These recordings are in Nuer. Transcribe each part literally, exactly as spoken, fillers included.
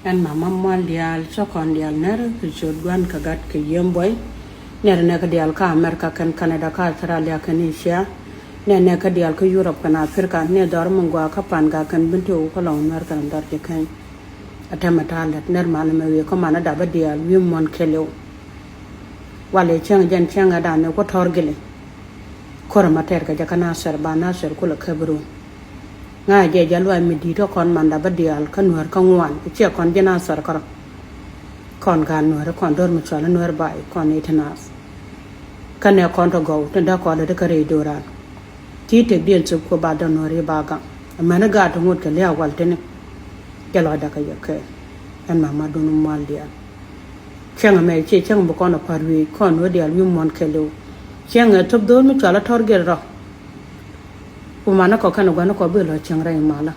Ɛn mama mual diaal, cä kɔn diaal nɛr kɛ ciöt Gua̱n kɛ Gat kɛ Yiëë Buɔy. Nɛr nɛ kä diaal kä America kɛn Canada kä Australia kɛn Asia. Nɛr nɛ kä diaal kä Europe kɛn Africa, nɛr dhɔr mi gɔaa kä Pan Gak kɛn Bentiu kä Lɔŋ Nuɛr kɛn dhɔr ji̱ kɛn. A tɛmɛ ta̱a̱ lät nɛr mal mɛ wi̱i̱ kä manä dapä diaal wi̱i̱ muɔ̱n kɛɛliw. Walɛ cäŋ jɛn cäŋ ɛ danɛ ku Tɔr Gili. Ko̱rä ma tɛr kɛ jɛ kä Nasir, ba Nasir kulɛ käp run. Ŋa̱ jɛ jɛ luac mi di̱i̱t kä kɔn manda bä diaal kä Nuäär kä ŋuan, ciɛ kɔn ji̱ Nasir kärɔ. Kɔn gaat Nuäär, kɔn do̱r mi cual Nuäär bay, kɔn iti nath. Kä nɛ kɔn tɔ gɔw tin dee kɔn lät kä rɛy do̱ran. Ti tëkdiɛn thöp ku ba dɔ̱ŋ Nuäär i̱ ba gaŋ. Amäni gaat ti ŋot kɛ lia̱a̱ wal tini. Jɛ lɔcdä kɛ yɛ kɛ. Ɛn mamadun mual diaal. Cäŋ ɛmɛ ciɛ cäŋ bi kɔn a pa̱t wi̱i̱ kɔn wä diaal wi̱i̱ muɔ̱n kɛɛliw. Cäŋ ɛ thöp dho̱o̱l mi cual a Tɔr Gili rɔ. Ku manä kɔ kɛn a gua̱n kɔ bi lɔ cäŋ rɛy malä.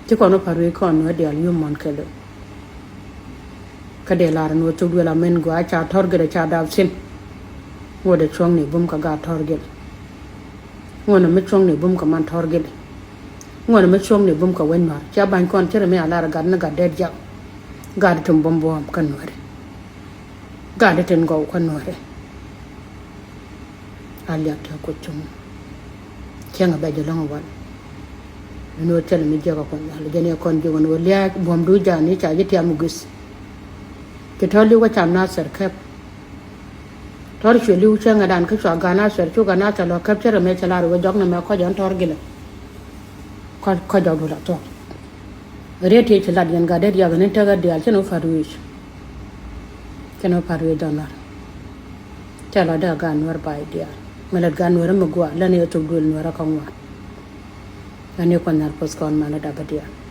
Ci kɔn wä pa̱t wi̱i̱ kɔn wä diaal wi̱i̱ muɔ̱n kɛɛliw. Kä dee lar ni wä thuk duel a min gɔaa ca Tɔr Gili ca dap thi̱n. Ŋuɔ̱t ɛ cuɔ̱ŋni bum kɛ gaat Tɔr Gili. Ŋuɔ̱t ɛ mi cuɔ̱ŋni bum kɛ man Tɔr Gili. Ŋuɔ̱t ɛ mi cuɔ̱ŋni bum kɛ wec Nuäär. Ca ba̱ny kɔn cärɛ mi a lar gat ni gat dee jak. Gat tin bum buɔ̱ɔ̱m kä Nuääri. Gat tin gɔw kä Nuääri. A liak ti a kuc cuŋ. Cäŋ a bɛ jɛ lɔ̱ŋ a wal. Ni wä thilɛ mi jiɛk a kuɔn wal jɛn yɛ kɔn jiök ni wä lia̱a̱ buɔ̱mdu ja̱a̱ni ca ji̱ tiam gui̱th. Ci Tɔr li̱w kä cam Nasir kɛp. Tɔr cuɛ li̱w cäŋ a dan kä cua gan Nasir cu gan Nasir lɔ kɛp cärɛ mɛ cɛ lar wä jɔk ni mɛ kɔc ɛn Tɔr Gili. Kɔc, kɔc jɔk du la thuɔ̱k. Riet ti ci lat yɛn gat det yak ni tek a diaal cin wä pa̱t wi̱i̱. Cin wä pa̱t wi̱i̱ dɔ̱ŋ lar. Cɛ lɔ dee a gaat Nuäär bay diaal. Mi lät gaat Nuäär mi gua̱a̱ län yɛ thuk duël Nuäär kä ŋuan. Ani kuan nhar puɔth kɔn manä dapä diaal.